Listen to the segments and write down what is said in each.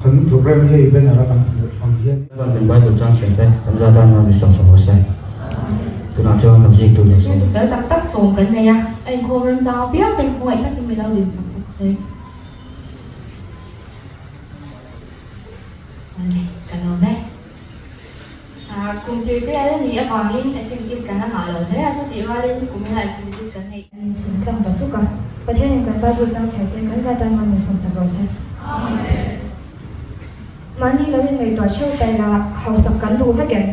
Kan program hi hei banner a kan hmuh ang hian. Lalpan min Bible chang hriat te kan za tan hian min sawm rawh se. Tunah chuan kan ziktu leh sawm. Fel tak tak sawm kan nei a, a inkhawm remchang apiang te hmangaih takin min lo dinsak bawk se. Awle, ka lawm e. Kum tir te a la nih avangin activities kan la ngah lo hle a, chutih rualin kumina activities kan neih. Min chhun tlang ta chuk a, Pathianin kan Bible chang chhiar te kan zat tan min sawmsak rawh se. Mahni lo in ngaihtuah theuh ta ila, hausak kan duh vek em?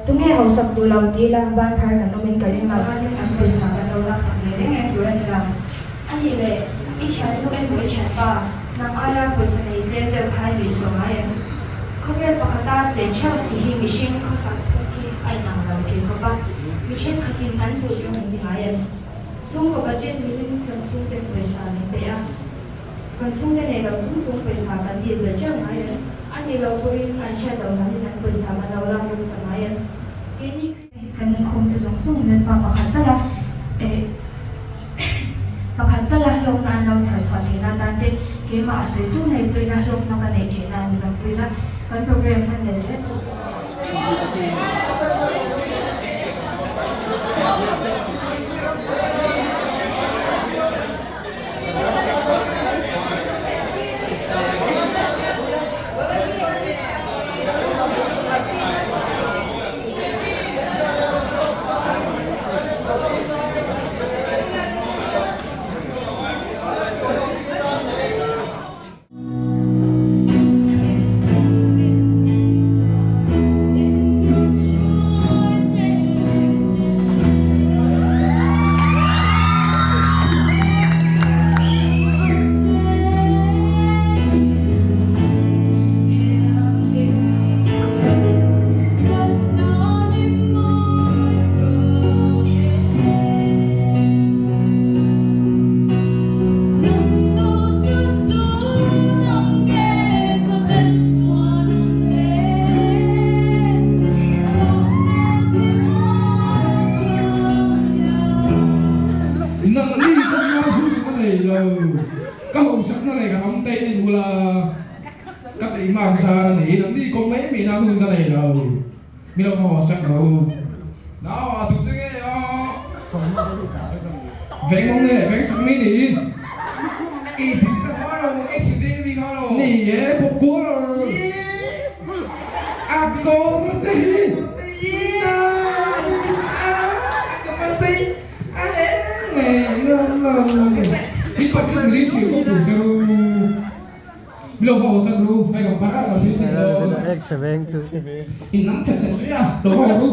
Tunge hausak duh lo ti ila ban phar kan awmin ka ring lo. Rualin an pawisa kan lo laksak ve reng reng tur a ni lo. A nih leh, i thiannu emaw i thianpa, nang aia pawisa nei tlem deuh kha i nuihsawh ngai em? Khawvel pakhata cheng theuh si hi mihring khawsak phung hi a inang lo thei khawp a, mi thenkhatin an duh tum an ni ngai em? Chhungkaw budget milin kan chhungten pawisa min pe a, kan chhungte nei lo chung chung pawisa kan dil belh teuh ngai em? A nih loh pawhin an hriat loh hlanin an pawisa kan lo lak ruk sa ngai em? Keini Kan inkhawm te zawng zawng in Lalpa pakhat tala eh pakhat tala hlawkna an lo chhar chhuah theihna atan te keimah a sawi tu ngei pawhin a hlawkna ka neih theihna an rawn pui la, kan program hman leh zel tur. Nangni kawng ngai hun ka nei lo, ka hausakna leh ka ram te en ula, ka teimak zar a ni, nangni kawng mai mai na hun ka nei lo, mi lo hausak lo. Nau a tu te nge a? Veng mawng nge veng chak mi ni? Ni e bawk kual a kawr te hi in pakhat mi rin chhir kawng tur che ru mi lo haw san ru hei kan para ka hrin thei lo in lam that that mai a lo haw ru.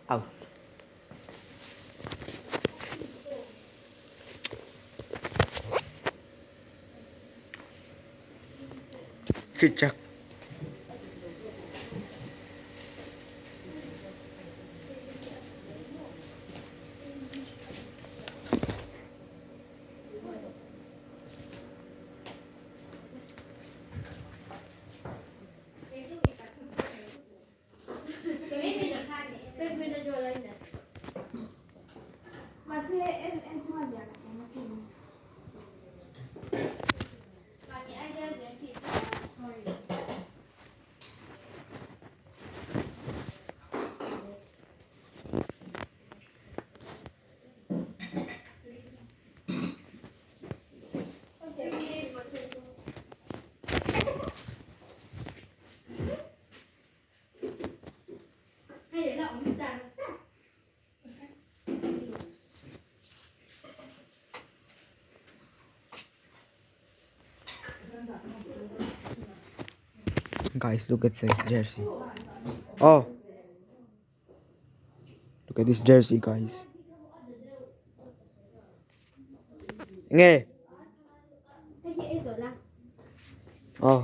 Out. Chak. Guys, look at this jersey. Oh, look at this jersey, guys. Nge. Oh.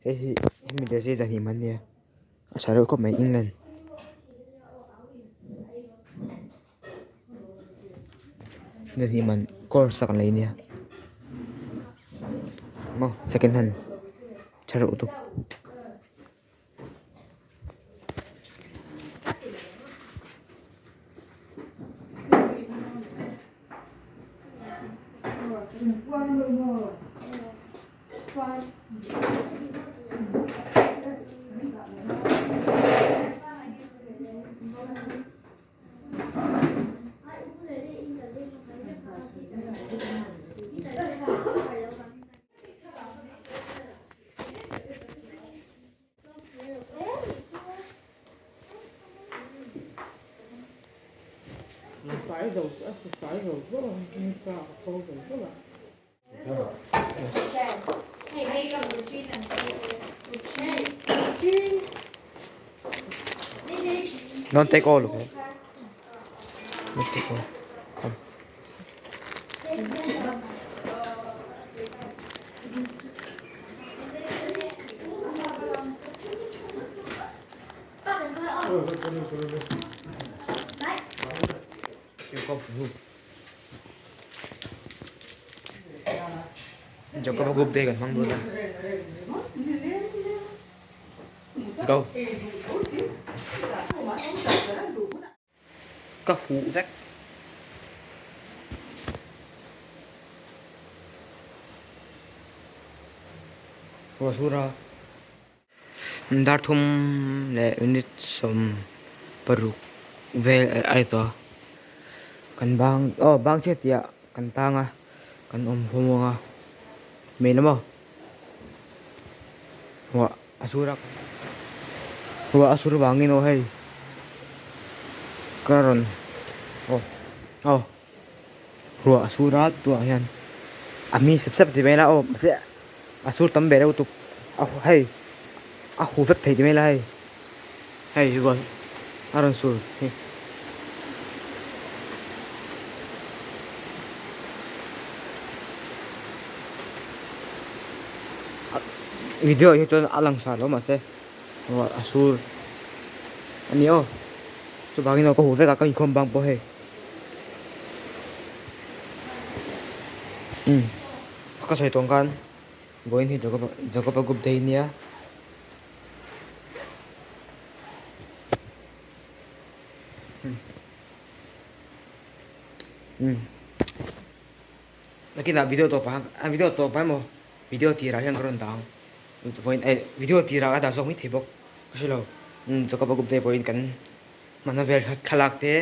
Hei hi hemi jersey zan hi man nia a tha reuh khawp mai England. Zan hi man course a kan lei nia maw second hand tha reuh lutuk. Don't take all, okay? Don't take all. Come. Jacob group day kan hmang dawn a. Let's go. Ka huh vek. Ruah sur a. Dar thum leh minute 60 vel a ni tawh a. Kan bang aw bang chiah tih ah kan tang a kan awm hawm ang a. Hmel maw? Ruah a sur a ruah a sur vangin aw hei ka rawn aw aw ruah a sur a tunah hian a mi sep sep ti mai ila aw mahse a sur tam ve reuh tuk a hei a hu vek thei ti mai ila hei hei ruah a rawn sur hi. Video ah hi chuan a lang sa lo mahse ruah a sur a ni aw chuvangin aw ka huh vek a ka inkhawm bang pawh hei umm ka sawi tawng khan vawiin hi Jacob a group day nia. Nakinah video tawp ah a video tawp ah emaw video tirah hian ka rawn dah ang vawiin eh video tirah ka dah zawk mai thei bawk ka hre lo umm chaw ka group te vawiin kan hmanna vel thlalak te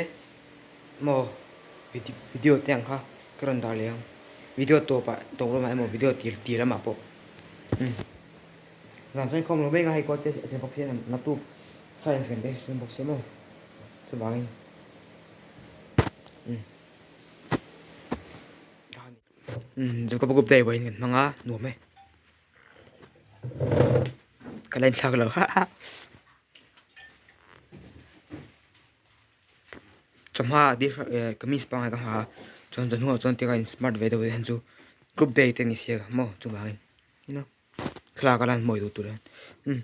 emaw video te ang kha ka rawn dah leh ang video tawp ah tawp lamah emaw video tir tir lamah pawh. Umm zan chuan inkhawm lo mai anga hei kawt te a che bawk sia naktuk science kan test dawn bawk sia maw chuvangin umm umm chu ka group day vawiin kan hmang a nuam e ka la inthlak lo ha ha. Chawhma eh kamis pangngai ka ha a chuan chawhnuah chuan tia ka in smart ve deuh hian chu group day te ni sia maw chuvangin you know thlalak a lan mawi duh tur hian umm.